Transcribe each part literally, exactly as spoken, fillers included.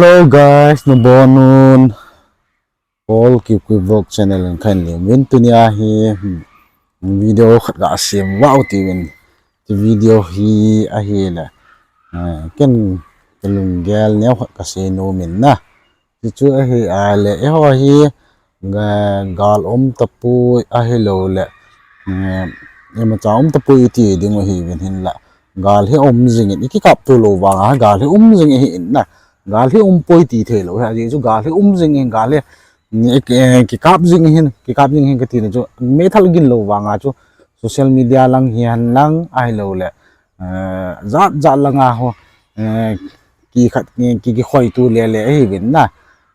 Hello guys, nabonun. Paul Kipkui Vlog channel in kahin lemvin, tunia hi, hmm, video khat gasem vau tivin. Hiche video hi ahile, eh, ken kalunggel neo khat kasei nom in na. Hichu ahi ahile, eiho hi, ga-, gal um tapoi ahilouleh, eh, imacha um tapoi iti ding u ahiuvin, hinla gal hi um jingin, ikikap to lou vanga gal hi um jing ahin na. Gal hi umpoi ti theilou hi, ajeh chu gal hi um jing ahin, gal hi, eh, kikap jing ahin, kikap jing ahin kati na chu, meithal gin lou vanga chu social media lang hihen lang ahilouleh, eh, jat jat langa ho, eh, kikhat, ki, ki, kikhoitu lele ahiuvin na.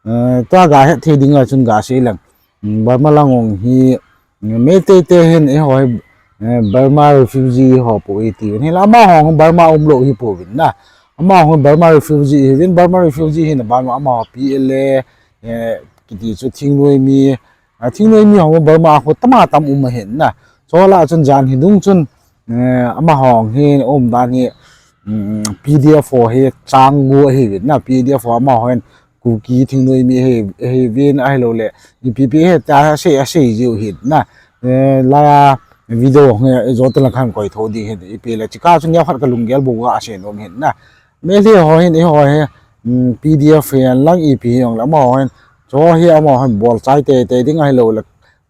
Eh, tua gahet thei dinga chun gasei leng. Hmm, Burma lang ong hi, hmm, Meitei te hin eiho hi, eh, Burma refugee hipoi tivin. Hinla amaho Burma umlou hipouvin na. Amaho Burma refugee hiuvin, Burma refugee hina banah amaho P L A, eh, kiti chu thingnoi mi, a, thingnoi mi ho Burma khu tama tam um ahin na. Chule chun jan hi dung chun, eh, amaho hi umdan hi, mm, P D F ho hi chang gu ahiuvin na, P D F ho amaho hin Kuki thingnoi mi ahi, ahiuvin ahilouleh, ipi ipi hi tia asei, asei jiu ahin na. Eh, la video hi jotin lang kahin koi tho ding ahin, ipi le chika chu neo khat kalunggel bou gasei nom ahin na. Meitei ho hin, eiho hi, mm, P D F hihen lang ipi hijongle amaho hin, chu hi amaho hin bol chai teitei ding ahilouleh,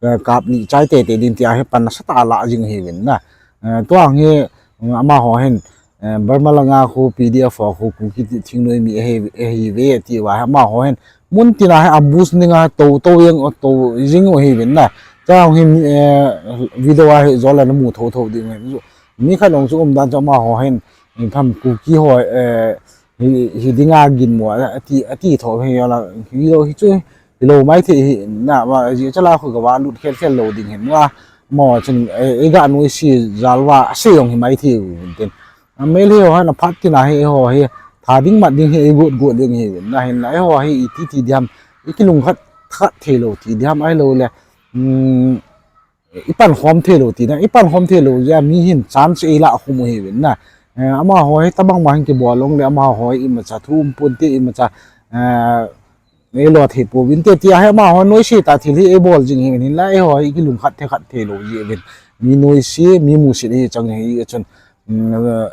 eh, kap ni chai teitei ding tia hi pan nasatah a la jing ahiuvin na. Eh, tua hi, mm, amaho hin, eh, Burma langa khu P D F ho khu Kuki ti thingnoi mi ahi, ahiuve tia hi amaho hin mun tina hi ambush dinga tou, tou jeng, tou jing u ahiuvin na. Tua hi, eh, video a hi jol a namu thotho ding ahi. Mi khat ong chu umdan chu amaho hin, ipi ham Kuki ho, eh, hi, hi dinga ginmo ati, ati tho hi jola, hi lou hi chu, hilou maithei hi na, ma, ji chala khu gava lut khel khel lou ding hin na, mo chun, eh, iga noise jal uva asei jong hi maithei uvin tin. A, Meitei ho hin aphat tina hi, eiho hi, tha ding mat ding hi, igot got ding ahiuvin na, hinla eiho hi, iti ti diham, ikilungkhat, khat theilou ti diham ahilouleh, mm, ipankhom theilou tina, ipankhom theilou jeh a mi hin chance eilah khum u ahiuvin na. Eh, amaho hi tobang ma hin kibol jongle, amaho hi imacha thu um ponte, imacha, eh, eilo thei pouvinte, tia hi amaho noise tah thil hi eibol jing ahiuvin, hinla eiho hi ikilungkhat thei khat theilou jeh uvin. Mi noise, mi musit hi chang hi chun, mm, eh,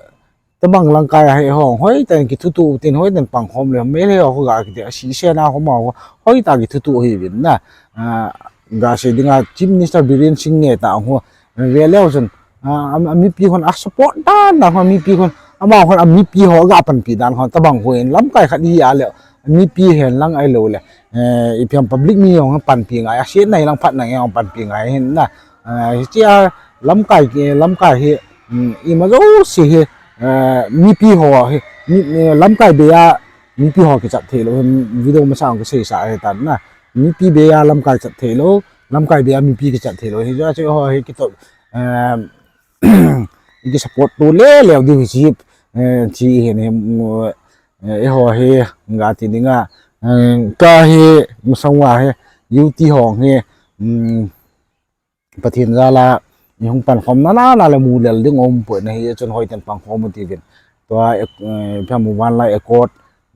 tobang lamkai a hi eiho hoitah in kithutuh u tin, hoitah in pangkhom le, Meitei ho khu ga kiti a, sisena ho amaho hoitah kithutuh ahiuvin na. Ah, gasei dinga Chief Minister Biren Singh nge tah ho, ve leu chun, ah, a, amipi hon asupport dan dan ho, amipi hon, amaho hon amipi ho ga panpi dan ho, tobang ho in lamkai khat hi ahile, amipi hihen lang ahilouleh, eh, ipi ham public mi jong panpi ngai, asetna hilang phatna nge jong panpi ngai ahin na. Eh, hichea lamkai, lamkai hi, mm, ima jouse hi, eh, mipi ho hi, mi, eh, lamkai bei a mipi ho kichat theilou, video masang kaseisa ahitan na. Mipi bei a lamkai chat theilou, lamkai bei a mipi kichat theilou. Hijeh chun eiho hi kitoh, eh, ikisupport to leleu diu hi chi, eh, chi hin hi, mm, eh, eiho hi gati dinga, eh, ka hi masang uva hi, U T ho hi, mm, Pathen jal a, ihung pankhom nana le mulel ding umpoi na hichun hoitah in pangkhom u tivin. Tua, eh, ipi ham vanlai accord,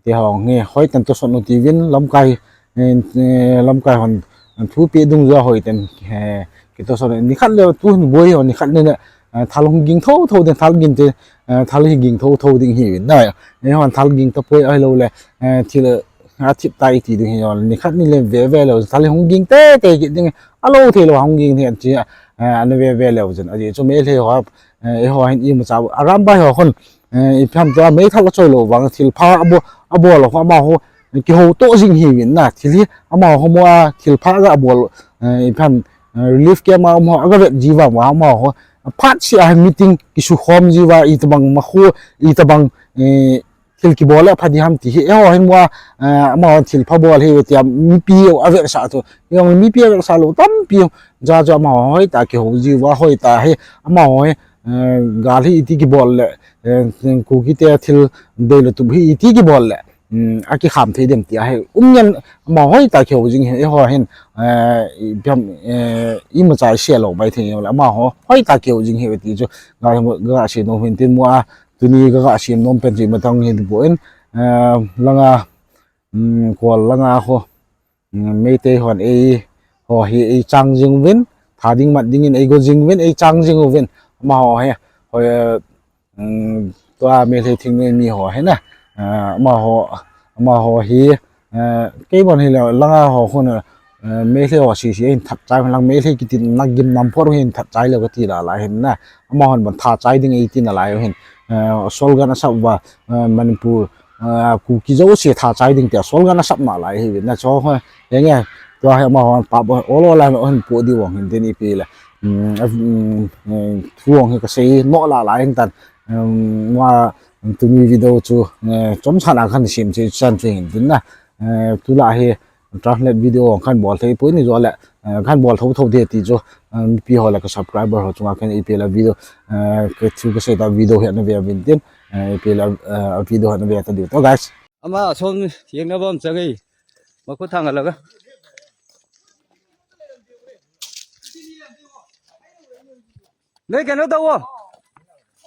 ti ho hi hoitah in tosot u tivin, lamkai, eh, eh, lamkai hon thupeh dungjui a hoitah in, eh, kitosot u, nikhat le tuhin boi ho, nikhat le, eh, thal hung ging thotho ding, thal gingte, eh, thal hi ging thotho ding ahiuvin na. Eihon thal ging tapoi ahilouleh, eh, thil athip tai ti ding ahi jong, nikhat ni le veve leu, thal hi hung ging teitei kit ding, alou theilou hung ging hi an chi, eh, ana veve leu chun, ajeh chu Meitei ho, eh, eiho hin imacha, arambai ho khun, eh, ipi ham tua meithal achoilou vang, thilpha abo-, abol ho amaho, kihouto jing ahiuvin na, thil hi amaho mo a, thilpha ga abol, eh, ipi ham, eh, relief camp a um ho, aga vet ji uva amaho, phatseh a meeting kisukhom ji uva, itobang makhu, itobang, eh, thil kibol le pha diham ti hi, eiho hin mo a, eh, amaho thilpha bol ahi tia mipi avetsah chu. Jong mipi avetsah lou tampi jeh chun amaho hoitah kihou ji uva, hoitah hi, amaho hi, eh, gal hi iti kibol le, eh, Kuki te thil dei le tup hi iti kibol le, mm, akikham thei dem tia hi um ngen, amaho hoitah kihou jing hi, eiho hin, eh, ipi ham, eh, imacha isei lou bai thei jongle, amaho hoitah kihou jing hi ti chu, ga, gasei nom hin tin mo a, tuni ka, gasei nom pen chu imatah hi dipoi, eh, langa, um, Kol langa ho, um, Meitei hon ei, ho hi ei chang jing uvin, tha ding mat dingin ei go jing uvin, ei chang jing uvin, amaho hi, hoi, um, tua Meitei thingnoi mi ho hi na, uh, amaho, amaho hi, uh, kei bon hi le langa ho khun, uh, Meitei ho sisi ei that chai lang Meitei kiti na gim nam pho hi that chai le kati la la hin na, amahon bon tha chai ding ei ti na lai hin, uh, Solgan asap uva, uh, Manipur, uh, Kuki jouse tha chai ding tia Solgan asap na lai hi na cho ho, henge, tua hi amahon pap ol ol a hin po di vong hin tin ipi le, um, um, um, thu vong hi kasei no la la hin tan, um, ma, tuni video chu, eh, chomcha na kan sim che chan chu hin tin na, eh, tu la hi translate video kan bol thei poi ni jo le, eh, kan bol tho tho de ti chu, eh, mipi ho le ka subscriber ho chunga kan ipi le video, eh, ka thu kasei ta video hi na ve vin tin, eh, ipi le, eh, video hi na ve ta diu to guys. Ama som yeng na bom cha gei. Ma khu thang la ga. Nei kei no ta wo.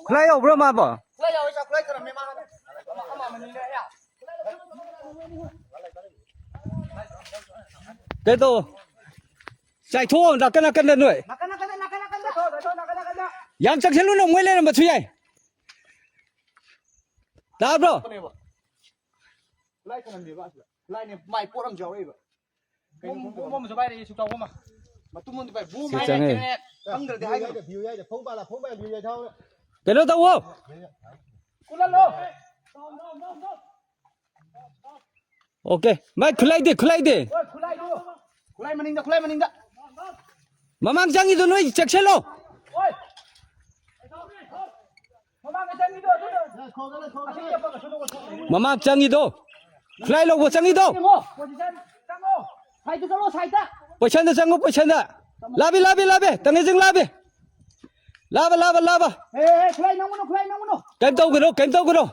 Khulai yo bro ma ba. Kei to. Chai tho da kana kana noi. Yang chak selu no moi le na ba chu yai. Ta bro. Kei no ta wo. Okay. Mai khulai de, khulai de. Mamang chang i do noi, check selo. Mamang chang i do. Khulai lo, chang i do. Position da chang o, position da. Labi, labi, labi. Tang i jing labi. Laba, laba, laba. Kem tau kano, kem tau kano.